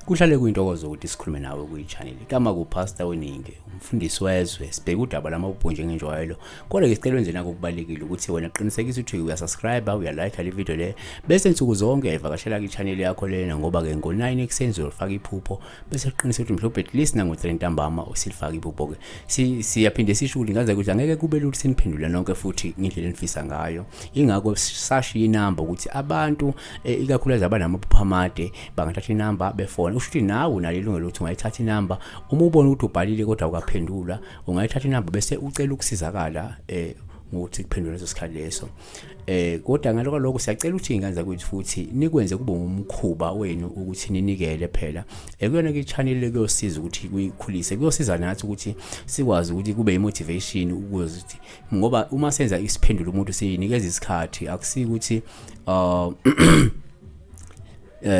Kuhlale kuyintokozo ukuthi sikhulume nawe kwi-channel kama kuPastor Weningi, umfundisi wezwe. Sibheke udaba lamaphupho njengenjwayelo. Kodwa ke sicela wenze nako kubalekile ukuthi wena qinisekisa ukuthi uyasubscribe, uyalike le video le, bese nsuku zonke uyayivakashela kwi-channel yakho lena, ngoba ke ngo-9 ekuseni uzofaka iphupho, bese qinisekisa ukuthi mhlawumbe at least nango-3 ntambama usilifaka iphupho ke. Siyaphinde sisho ukuthi ngaze ukuthi angeke kube lula siniphendule nonke futhi ngendlela enifisa ngayo. Ingakho sashiya inamba ukuthi abantu ikakhulukazi abanamaphupho amade bangathatha inamba befone. Usho ukuthi nawe unalo ilungelo ukuthi ungayithatha inamba uma ubona ukuthi ubhalile kodwa ukaphendula, ungayithatha inamba bese ucela ukusizakala ngokuthi kuphendule leso sikhathi leso. Kodwa ngalokho lokho siyacela ukuthi ingane zakwethu futhi nikwenze kube ngumkhuba wenu ukuthi ninikele phela. Ekuyona ke channel le kuyosiza ukuthi kuyikhulise, kuyosiza nathi ukuthi sikwazi ukuthi kube imotivation ukuze ukuthi, ngoba uma senza isiphendulo umuntu sinikeza isikhathi, akusikuthi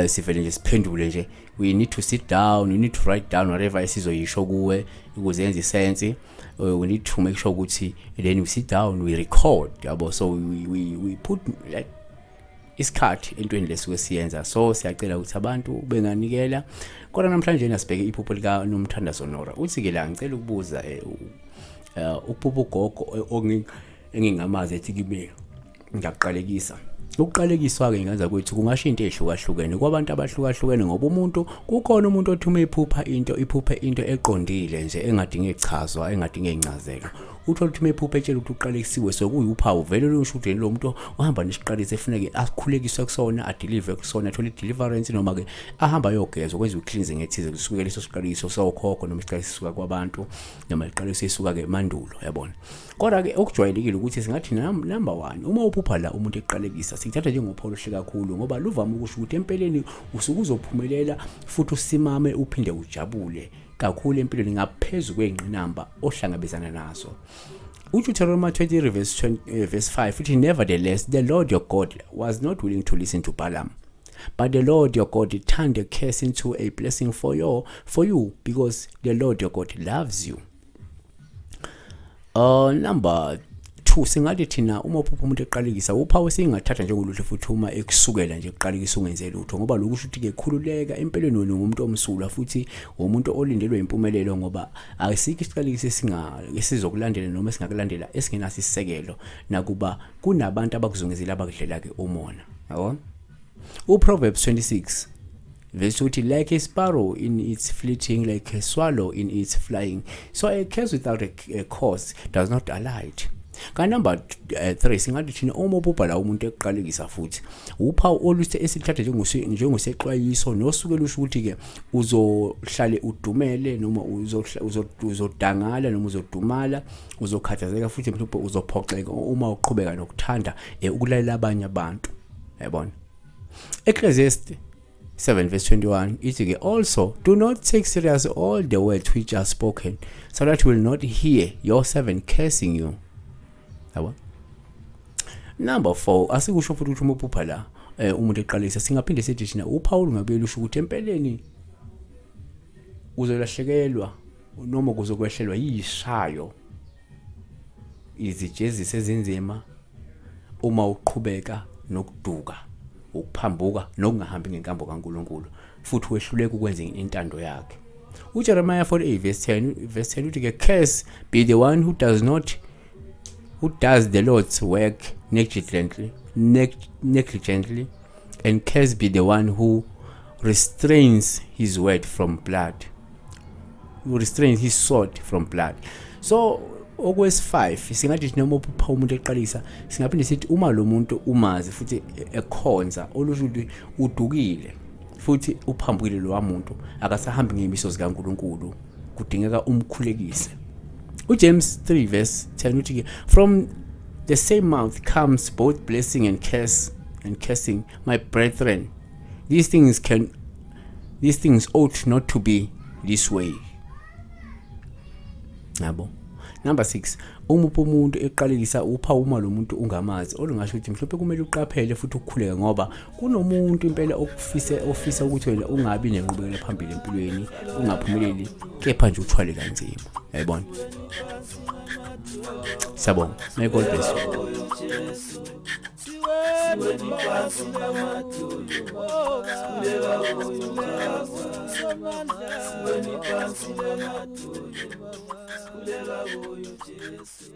sivele nje siphendule nje. We need to sit down, we need to write down whatever esizoyisho kuwe ukuze yenze isense. We need to make sure ukuthi then we sit down, we record, yabo. So we put like isikhathi entweni lesuke siyenza. So siyacela ukuthi abantu benganikela. Kodwa namhlanje nasibheke iphupho lika Nomthandazo Nora. Uthi ke la, ngicela ukubuza, ukuphupha ugogo engingamazi ethi kimi ngiyaqalekisa. Ukuqalekiswa ke ngenza kwethu kungasho into ehlukahlukene kwabantu abahlukahlukene, ngoba umuntu kukhona umuntu othi uma ephupha into, iphuphe into eqondile nje engadingi echazwa, engadingi incazelo. Uthola ukuthi uma ephupha etshela ukuthi uqalekisiwe, sokuyuphawu vele lusho ukuthi lo muntu uhamba nesiqaliso efuneke akhulekiswe kusona, adeliver kusona, athole deliverance, noma ke ahamba ayogezwa, kwenziwe cleansing ethize kusuke leso siqaliso sokhokho noma isiqaliso sisuka kwabantu noma isiqaliso esisuka ke emandulo, yabona. Kodwa ke okujwayelekile ukuthi singathi number 1, uma uphupha la umuntu eqalekisa, sikuthatha njengophawu oluhle kakhulu, ngoba luvama ukusho ukuthi empeleni usuke uzophumelela futhi usimame uphinde ujabule kakhulu empilweni ngaphezu kwey'ngqinamba ohlangabezana nazo. UDeuteronomy 23 verse 20, verse 5 uthi, nevertheless the Lord your God was not willing to listen to Balaam, but the Lord your God turned the curse into a blessing for you, because the Lord your God loves you. Number 2, singathi thina uma uphupha umuntu eqalekisa, uphawu singathatha njengoluhle futhi uma ekusukela nje eqalekisa ungenze lutho, ngoba lokhu kusho ukuthi ke khululeka empeleni wena ungumuntu omsulwa futhi umuntu olindelwe impumelelo, ngoba asikho isiqalekiso esizokulandela noma esingakulandela esingenaso isisekelo, nakuba kunabantu abakuzungezile abakudlela ke umona, yabo. UProverbs 26 verse uthi, like a sparrow in its fleeting, like a swallow in its flying, so a curse without a cause does not alight. Ka number 3, singathi thina uma uphupha la umuntu eqalekisa futhi, uphawu oluthe esilithatha njengosexwayiso nosuke lusho ukuthi ke uzohlale udumele noma uzodangala noma uzodumala, uzokhathazeka futhi mhlawumbe uzophoxeka uma uqhubeka nokuthanda ukulalela abanye abantu, yabona. Ecclesiastes 7 verse 21 ithi ke, also do not take serious all the words which are spoken, so that you will not hear your servant cursing you, yabo. Number 4, asikusho futhi ukuthi uma uphupha la umuntu eqalisa, singaphinde sithi thina uPaul ngabe lusho ukuthi empeleni uzolahlekelwa noma kuzokwehlelwa yishayo, izijeziso ezinzima uma uqhubeka nokuduka, ukuphambuka nokungahambi ngenkambo kaNkuluNkulu futhi wehluleka ukwenza intando yakhe. UJeremiah 48 verse 10, verse 10 uthi ke, curse be the one who does not who does the Lord's work negligently, and curse be the one who restrains his word from blood, who restrains his sword from blood. So okwesi-5, singathi noma uphupha umuntu eqalisa, singaphinde sithi uma lo muntu umazi futhi ekhonza, olusho ukuthi udukile futhi uphambukile lo muntu, akasahambi ngeyimiso zikaNkuluNkulu, kudingeka umkhulekise. uJames 3 verse 10 uthi ke, from the same mouth comes both blessing and curse and cursing. My brethren, these things ought not to be this way, yabo. Number 6, uma upha umuntu eqalekisa upha uma lo muntu ungamazi, olungasho ukuthi mhlawumbe kumele uqaphele futhi ukukhuleka, ngoba kunomuntu impela okufise ofisa ukuthi wena ungabi nenqubekela phambili empilweni, ungaphumeleli, kepha nje uthwale kanzima. Yayibona? Siyabonga. May God bless you. Sikhuleka kuyo Jesu.